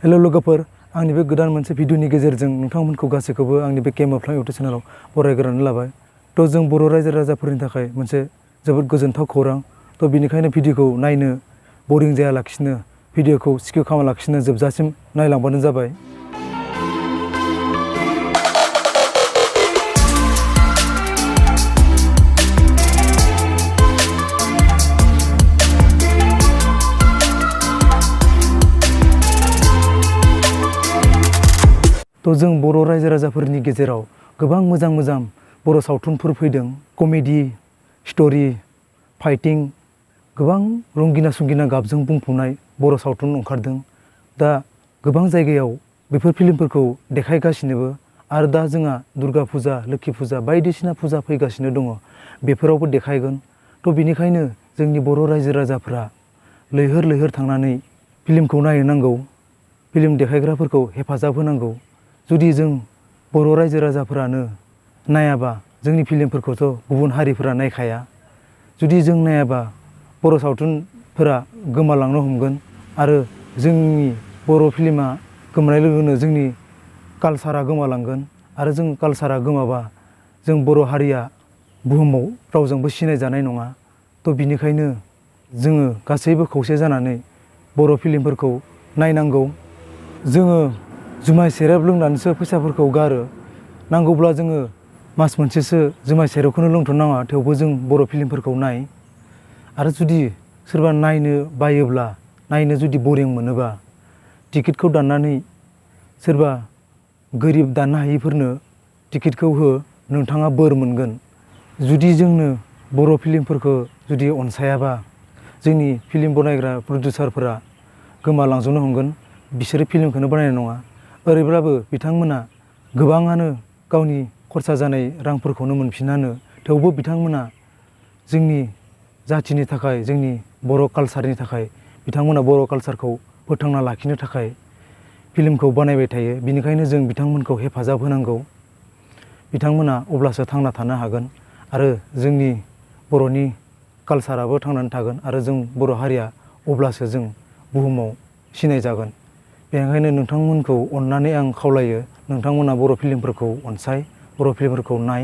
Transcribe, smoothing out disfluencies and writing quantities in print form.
Hello लोगोफोर आंनि बे गोदान मोनसे भिडिअनि गेजेरजों नोंथांमोनखौ गासैखौबो आंनि बे केम अफ्लां इउटुब चेनेलाव बरायग्रोनानै लाबाय। थ' जों बर' रायजो राजाफोरनि थाखाय मोनसे जोबोद गोजोनथाव खौरां। थ' बिनिखायनो भिडिअखौ नायनो बरिं जायालाखिनो भिडिअखौ स्किप खालामालाखिनो जोबजासिम नायलांबानो जाबाय। तो जों बर' रायजो राजाफोरनि गेजेराव गोबां मोजां मोजां बर' सावथुनफोर फैदों। कमेडि, स्ट'रि, फाइटिं, गोबां रंगिना संगिना गाबजों बुंफबनाय बर' सावथुन ओंखारदों। दा गोबां जायगायाव बेफोर फिल्मफोरखौ देखायगासिनोबो आरो दा जोंहा दुर्गा फुजा, लोखि फुजा बायदिसिना फुजा फैगासिनो दङ, बेफोरावबो देखायगोन। थ' बिनिखायनो जोंनि बर' रायजो राजाफ्रा लैहोर लैहोर थांनानै फिल्मखौ नायनो नांगौ, फिल्म देखायग्राफोरखौ हेफाजाब होनांगौ। जुदि जों बर' रायजो राजाफोरानो नायाबा जोंनि फिल्मफोरखौथ' गुबुन हारिफोरा नायखाया। जुदि जों नायाबा बर' सावथुनफोरा गोमालांनो हमगोन आरो जोंनि बर' फिल्मा गोमानाय लोगोनो जोंनि कालसारा गोमालांगोन आरो जों कालसारा गोमाबा जों बर' हारिया बुहुमाव रावजोंबो सिनायजानाय नङा। थ' बिनिखायनो जोङो गासैबो खौसे जानानै बर' फिल्मफोरखौ नायनांगौ। जोङो जुमाय सेरेब लोंनानैसो फैसाफोरखौ गारो, नांगौब्ला जोङो मास मोनसेसो जुमाय सेरेबखौनो लोंथ'नाङा, थेवबो जों बर' फिल्मफोरखौ नाय। आरो जुदि सोरबा नायनो बायोब्ला, नायनो जुदि बरिं मोनोबा टिकेटखौ दाननानै सोरबा गोरिब दाननो हायिफोरनो टिकेटखौ हो, नोंथाङा बोर मोनगोन। जुदि जोंनो बर' फिल्मफोरखौ जुदि अनसायाबा जोंनि फिल्म बनायग्रा प्रडिउसारफोरा गोमालांजोबनो हमगोन, बिसोरो फिल्मखौनो बानायनाय नङा। ओरैब्लाबो बिथांमोना गोबाङानो गावनि खरसा जानाय रांफोरखौनो मोनफिनानो, थेवबो बिथांमोना जोंनि जाथिनि थाखाय, जोंनि बर' कालसारनि थाखाय बिथांमोना बर' कालसारखौ फोथांना लाखिनो थाखाय फिल्मखौ बानायबाय थायो। बिनिखायनो जों बिथांमोनखौ हेफाजाब होनांगौ, बिथांमोना अब्लासो थांना थानो हागोन आरो जोंनि बर'नि कालसाराबो थांनानै थागोन आरो जों बर' हारिया अब्लासो जों बुहुमाव सिनायजागोन। बेनिखायनो नोंथांमोनखौ अननानै आं खावलायो, नोंथांमोना बर' फिल्मफोरखौ अनसाय, बर' फिल्मफोरखौ नाय।